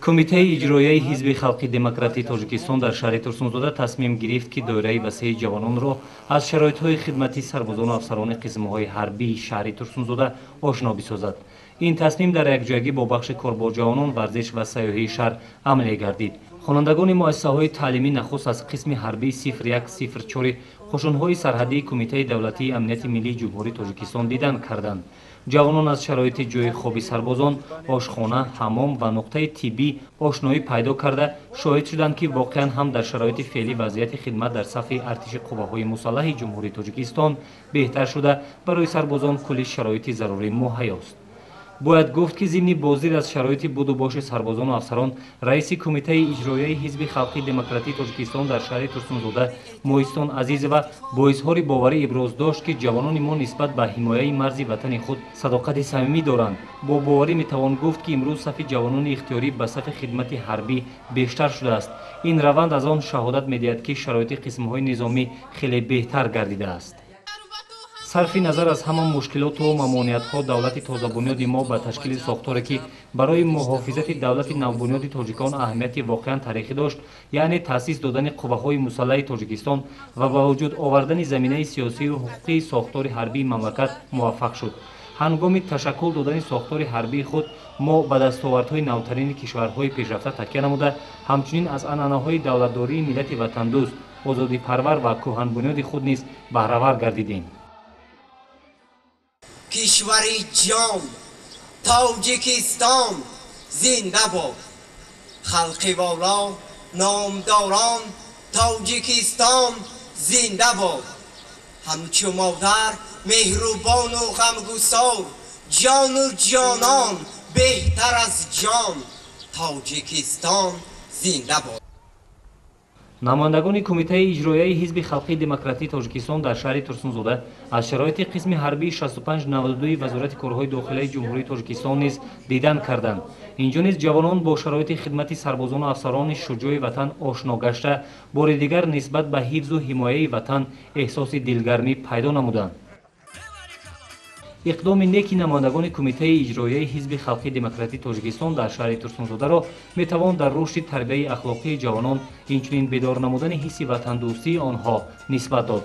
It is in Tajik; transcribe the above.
Кумитаи иҷроияи Ҳизби халқи демократии Тоҷикистон дар шаҳри Турсунзода тасмим гирифт, ки доираи васеи ҷавононро аз шароитҳои хидмати сарбозону афсарони қисмҳои ҳарбии шаҳри Турсунзода ошно бисозад. Ин тасмим дар якҷоягӣ бо бахши кор бо ҷавонон, варзиш ва сайёҳии шаҳр амалӣ гардид. Хонандагони муассисаҳои таълимӣ нахуст аз қисми ҳарбии 0104 қӯшунҳои сарҳадии Кумитаи давлатии амнияти миллии Ҷумҳурии Тоҷикистон дидан карданд. Ҷавонон аз шароити ҷойи хоби сарбозон, ошхона, ҳаммом ва нуқтаи тиббӣ ошноӣ пайдо карда, шоҳид шуданд, ки воқеан ҳам дар шароити феълӣ вазъияти хидмат дар сафи артиши қувваҳои мусаллаҳи Ҷумҳурии Тоҷикистон беҳтар шуда, барои сарбозон кулли шароити зарурӣ муҳайёст. Бояд гуфт, ки зимни боздид аз шароити буду боши сарбозону афсарон, раиси Кумитаи иҷроияи Ҳизби халқи демократии Тоҷикистон дар шаҳри Турсунзода Моҳистон Азизова бо изҳори боварӣ иброз дошт, ки ҷавонони мо нисбат ба ҳимояи марзи ватани худ садоқати самимӣ доранд. Бо боварӣ метавон гуфт, ки имрӯз сафи ҷавонони ихтиёрӣ ба сафи хидмати ҳарбӣ бештар шудааст. Ин раванд аз он шаҳодат медиҳад, ки шароити қисмҳои низомӣ хеле беҳтар гардидааст. Сарфи назар аз ҳама мушкилоту мамониятҳо, давлати тозабунёди мо ба ташкили сохторе, ки барои муҳофизати давлати навбунёди тоҷикон аҳамияти воқеан таърихӣ дошт, яъне таъсис додани қувваҳои мусаллаҳи Тоҷикистон ва ба вуҷуд овардани заминаи сиёсию ҳуқуқии сохтори ҳарбии мамлакат, муваффақ шуд. Ҳангоми ташаккул додани сохтори ҳарбии худ мо ба дастовардҳои навтарини кишварҳои пешрафта такя намуда, ҳамчунин аз анъанаҳои давлатдории миллати ватандӯст, озодипарвар ва кӯҳанбунёди худ низ баҳравар гардидем. Кишвари ҷон Тоҷикистон зинда бод, халқи воло, номдорон Тоҷикистон зинда бод. Ҳамчу модар меҳрубону ғамгусор, ҷону ҷонон беҳтар аз ҷон Тоҷикистон зинда бод. Намояндагони Кумитаи иҷроияи Ҳизби халқии демократии Тоҷикистон дар шаҳри Турсунзода аз шароити қисми ҳарбии 6592 Вазорати корҳои дохилаи Ҷумҳурии Тоҷикистон низ дидан карданд. Инҷо низ ҷавонон бо шароити хидмати сарбозону афсарони шуҷои ватан ошно гашта, бори дигар нисбат ба ҳифзу ҳимояи ватан эҳсоси дилгармӣ пайдо намуданд. Иқдоми неки намояндагони Кумитаи иҷроияи Ҳизби халқии демократии Тоҷикистон дар шаҳри Турсунзодаро метавон дар рушди тарбияи ахлоқии ҷавонон, инчунин бедор намудани ҳисси ватандӯстии онҳо нисбат дод.